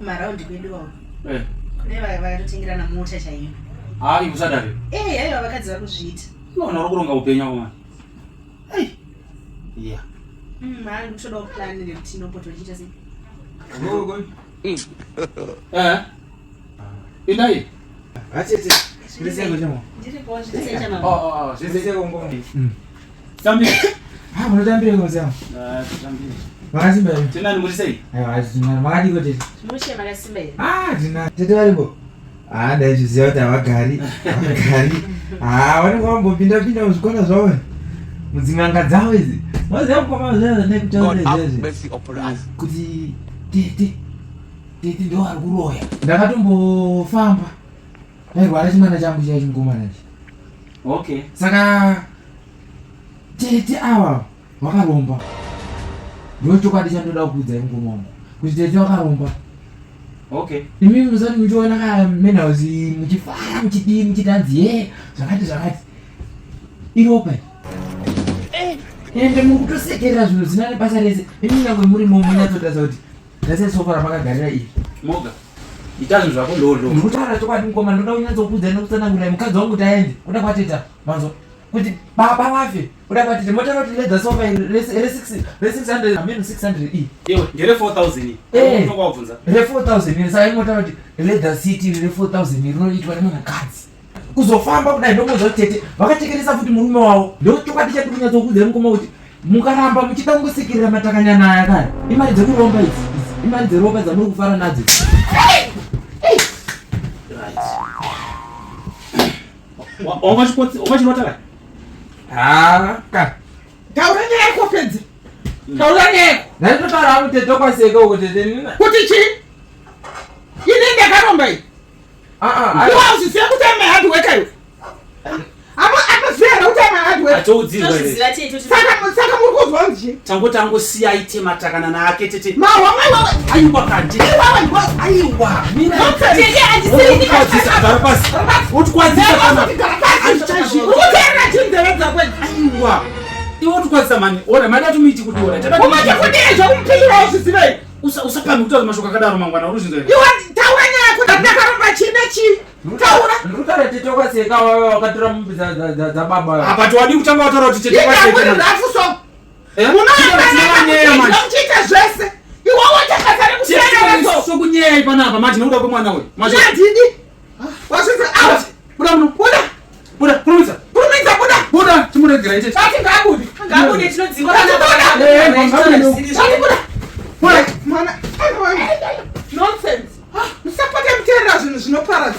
Maraundi kwedu wavo. Eh. Kune vakatotengerana mota chaiyo. Hayi usadaro. Eh, aiwa vakadzi vari kuzviita. Unoona uri kuronga upenyu wako mani. Hey. Yeah. Haa ndikutodawo plan nekuti ndopota uchiita sei. Gogo. Eh. Indai. Atete. Ndiri chamo. Ndiripo zviri sei chama. Oh oh oh, zviri sei kongo. Tambire. Ah, munotambire kongo chamo. Ah, tutambire. Makasimba here? Tinani muri sei? Aiwa, tinani. Makadiko tete? Mushe makasimba here? Ah, tinani. Tete varipo. Ah, ndaizviziva kuti havagari. Havagari. Ah, vanenge vambopinda pinda muzvikona zvavo. Mudzin'anga dzavo idzi. Moziva mukoma zviya zvandai kutaura izvi. Kuti tete tete ndo vari kuroya. Ndakatombofamba. Ndairwara chimwana changu chiya chimukomana ichi. Okay. Saka tete ava vakaromba. Ndo chokwadi chandoda kukuudzai mukoma wangu. Kuti tete vakaromba. Okay. Imi musati muchiona ka menhouse muchifara muchidii muchiti hanzi ye zvakati zvakati. Iropa iri. Ende muri kutosekerera zvinhu zvisina nebasa rese. Imi nyangwe murimo munyatsotarisa kuti rese sofa ramakagarira iri. Moga. Ita zvinhu zvako lolo. Ndikutaura chokwadi mukoma ndoda kunyatsokuudzai nekutsanangurirai mukadzi wangu kuti aende kuda kwateta manzwa kuti baba vafe kuda kwatete motaura kuti leather sofa iri re 600 ameno 600 i Iwe ndere 4000. Eh. Unokwabvunza. re 4000 iri saka imotaura kuti leather seat iri re 4000 iri rinoitwa nemunhukadzi kuzofamba kudai ndomoziva kuti tete vakachekeresa futi murume wavo ndochokwadi chandiri kunyatsokuudzai mukoma kuti mukaramba muchida kungosekerera matakanyana aya kare imari dzekuromba idzi idzi imari dzeropa dzamuri kufara nadzo idzi. Right. Wanga ka? Ah, ka Taura nyaya yako pedze. Taura nyaya yako. ndaitotaura hangu tete kwaseka uko tete nina Kuti chii? Ini ndakaromba iyi. ah ah Iwe hauzizive kuti I'm a hard worker iwe. Apo apoziva here kuti I'm a hard worker. Atoudzirwa here. Tozviziva tete kuti Saka muri kuzwa kunzi chii? Tangoti angosiya aite matakanana ake tete. Mahomwe iwewe. Aiwa kanje. Iwewe ndiwe. Aiwa. Mira. Nonsense. tete handisiri Utkwadzisa gara pasi. Utkwadzisa kana. Gara pasi. Handichazvi. Uri kuteerera chii nzeve dzako idzi? Aiwa. Iwe utkwadzisa mani. Ora mari atumiiti kuti ora. Tata Umache kudii zvekumupindura uzvizivei? Usapamhi kutaura mashoko akadaro mangwana uri zvinzwa here? Iwe taura nyaya yako ndakaromba chii nechii? Taura. ndikutaura tete kwaseka wakatora mumbi dzababa Apa tiwadi kutanga wataura kuti tete Ita kwaseka. muri manje. rafu so. Eh? Munoambanaa manje. muchiita zvese. Iwe woita basa rekuteerera so. Sokunyeya ipanapa manje nekuda kwemwana uyu. Manje. Handidi. Wasvitsa out. Buda muno. Buda. Buda. Kurumidza. Kurumidza buda. Buda. Chimuregera itete. Vati ngaabude. ngabude tinodzingwa Eh, eh, Vati buda. Buda. Mwana. Nonsense. Musapota muteerera zvinhu zvinoparadza.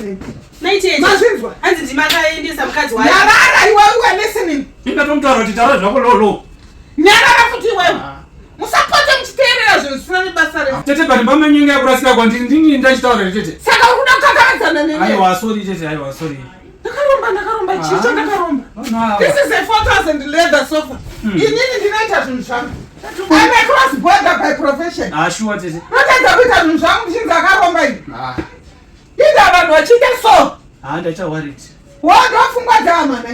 Maitete. Mazvinzwa? Hanzi ndimakaendesa mukadzi wacho. Nyarara iwe iwe listening. Ingatomutaura kuti taura zvako lolo. Nyarara futi iwewe. Musapote muchiteerera zvinhu zvisina nebasa rese. Tete bari mbamenyenga yakurasika kwandiri ndini ndachitaura here tete. Saka uri kuda kukakavadzana neni? Aiwa sorry tete aiwa sorry. Ndakaromba ndakaromba chii chandakaromba? No. This is a 4000 leather sofa. Inini ndinoita zvinhu zvangu. I'm a cross border by profession. Ah sure tete. Notadza kuita zvinhu zvangu ndichinzi akaromba ini. Ah. Ida vanhu vachiita so. Ah ndaita worried. Wandofungwa dzamana.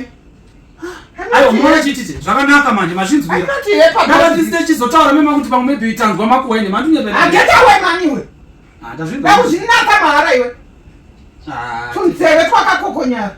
Aiwa munoona chii tete zvakanaka manje mazvinzwira. I'm not here for Ndava tisite chizotaura mema kuti pamwe maybe tanzwa makuhwene mandinyepera. Ah, get away mani iwe. Ah ndazvinzwa. Ndakuzvinatsa mahara iwe. Ah. Tunzeve twakakokonyara.